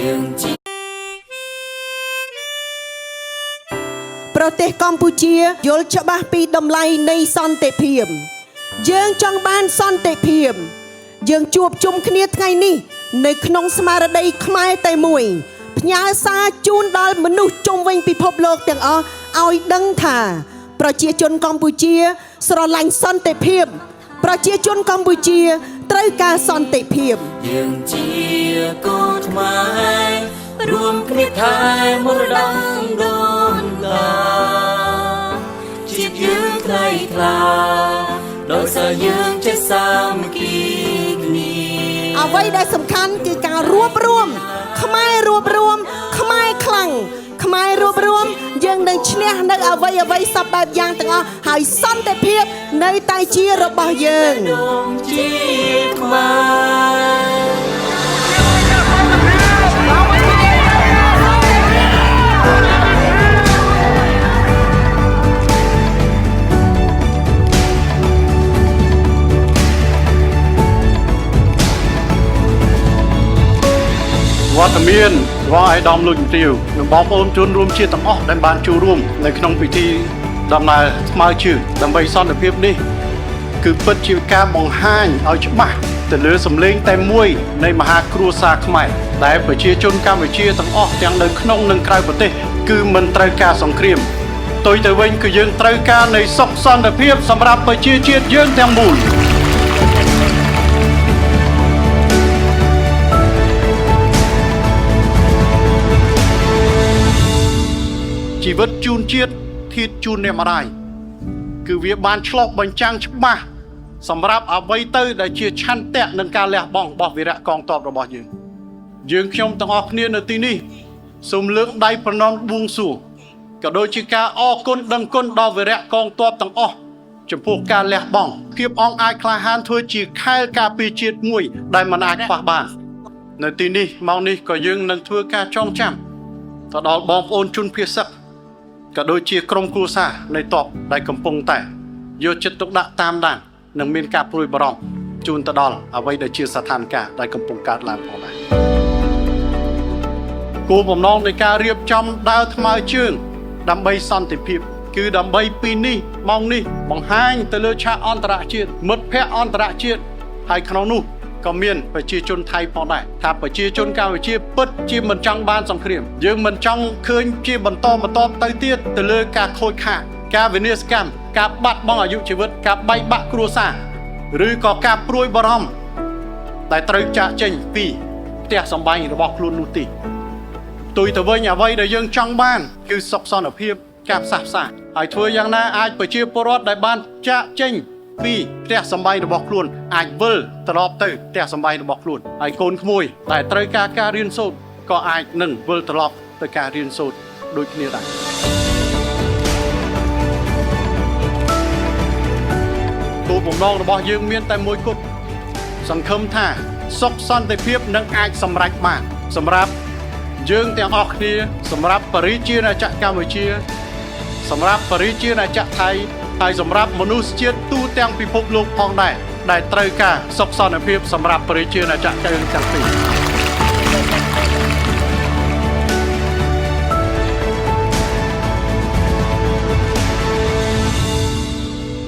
យើងជា ប្រទេសកម្ពុជាយល់ច្បាស់ពីតម្លៃនៃសន្តិភាព យើងចង់បានសន្តិភាព យើងជួបជុំគ្នាថ្ងៃនេះ នៅក្នុងស្មារតីខ្មែរតែមួយផ្ញើសារជូនដល់មនុស្សជុំវិញពិភពលោកទាំងអស់ឲ្យដឹងថា ប្រជាជនកម្ពុជា ស្រឡាញ់សន្តិភាព ប្រជាជនកម្ពុជាត្រូវការសន្តិភាព យើងជាកូនខ្មែររួមគ្នាថែមរតកដូនតាជាតិយើងថ្លៃថ្លាដោយសារយើងចេះសាមគ្គីគ្នា អ្វីដែលសំខាន់គឺការរួបរួម ខ្មែររួបរួម ខ្មែរខ្លាំងខ្មែររួបរួម យើងនឹងឈ្នះនៅអ្វីអ្វីសពបែបយ៉ាងទាំងអស់ហើយសន្តិភាពនៅតែជារបស់យើង ដងជាខ្មែរ វត្តមានរបស់ឯកឧត្តមលោកជំទាវនិងបងប្អូនជនរួមជាតិទាំងអស់ដែលបានចូលរួមនៅក្នុងពិធីដំណើរស្មើជើងដើម្បីសន្តិភាពនេះគឺពិតជាការបង្ហាញឲ្យច្បាស់ទៅលើសម្លេងតែមួយនៃមហាគ្រួសារខ្មែរដែលប្រជាជនកម្ពុជាទាំងអស់ទាំងនៅក្នុងនិងក្រៅប្រទេសគឺមិនត្រូវការសង្គ្រាមផ្ទុយទៅវិញគឺយើងត្រូវការនៃសុខសន្តិភាពសម្រាប់ប្រជាជាតិយើងទាំងមូល ជីវិតជូនជាតិធាតជូនអ្នកម្ដាយគឺវាបានឆ្លុះបញ្ចាំងច្បាស់សម្រាប់អ្វីទៅដែលជាឆន្ទៈនិងការលះបង់របស់វីរៈកងទ័ពរបស់យើងយើងខ្ញុំទាំងអស់គ្នានៅទីនេះសូមលើកដៃប្រណម្យបួងសួងក៏ដូចជាការអរគុណដឹងគុណដល់វីរៈកងទ័ពទាំងអស់ចំពោះការលះបង់ភាពអង់អាចក្លាហានធ្វើជាខែលការពារជាតិមួយដែលមិនអាចខ្វះបាននៅទីនេះម៉ោងនេះក៏យើងនឹងធ្វើការចងចាំទៅដល់បងប្អូនជនភៀសសឹក ក៏ដូចជាក្រុមគ្រួសារនៃតបដែលកំពុងតែយកចិត្តទុកដាក់តាមដាននិងមានការព្រួយបារម្ភជូនទៅដល់អ្វីដែលជាស្ថានភាពដែលកំពុងកើតឡើងផងដែរគោលបំណងនៃការរៀបចំដើរថ្មើរជើងដើម្បីសន្តិភាព គឺដើម្បីពីនេះម៉ោងនេះបង្ហាញទៅលើឆាកអន្តរជាតិមិត្តភ័ក្តិអន្តរជាតិហើយក្នុងនោះក៏មានប្រជាជនថៃផងដែរថាប្រជាជនកម្ពុជាពិតជាមិនចង់បានសង្គ្រាមយើងមិនចង់ឃើញជាបន្តបន្ទាប់ទៅទៀតទៅលើការខូចខាតការវិនាសកម្មការបាត់បង់អាយុជីវិតការបែកបាក់គ្រួសារឬក៏ការព្រួយបារម្ភដែលត្រូវចាកចេញពីផ្ទះសម្បែងរបស់ខ្លួននោះទេ ផ្ទុយទៅវិញអ្វីដែលយើងចង់បានគឺសុខសន្តិភាពការផ្សះផ្សាហើយធ្វើយ៉ាងណាអាចប្រជាពលរដ្ឋដែលបានចាកចេញពីផ្ទះសម្បែងរបស់ខ្លួនអាចវិលត្រឡប់ទៅផ្ទះសម្បែងរបស់ខ្លួនហើយកូនក្មួយដែលត្រូវការការរៀនសូត្រក៏អាចនឹងវិលត្រឡប់ទៅការរៀនសូត្រដូចគ្នាដែរគោលបំណងរបស់យើងមានតែមួយគត់សង្ឃឹមថាសុខសន្តិភាពនឹងអាចសម្រេចបានសម្រាប់ យើងទាំងអស់គ្នាសម្រាប់បរិជាណាចក្រកម្ពុជា សម្រាប់បរិជាណាចក្រថៃហើយសម្រាប់មនុស្សជាតិទូទាំងពិភពលោកផងដែរដែលត្រូវការសុខសន្តិភាពសម្រាប់បរិជាណាចក្រយើងទាំងពីរ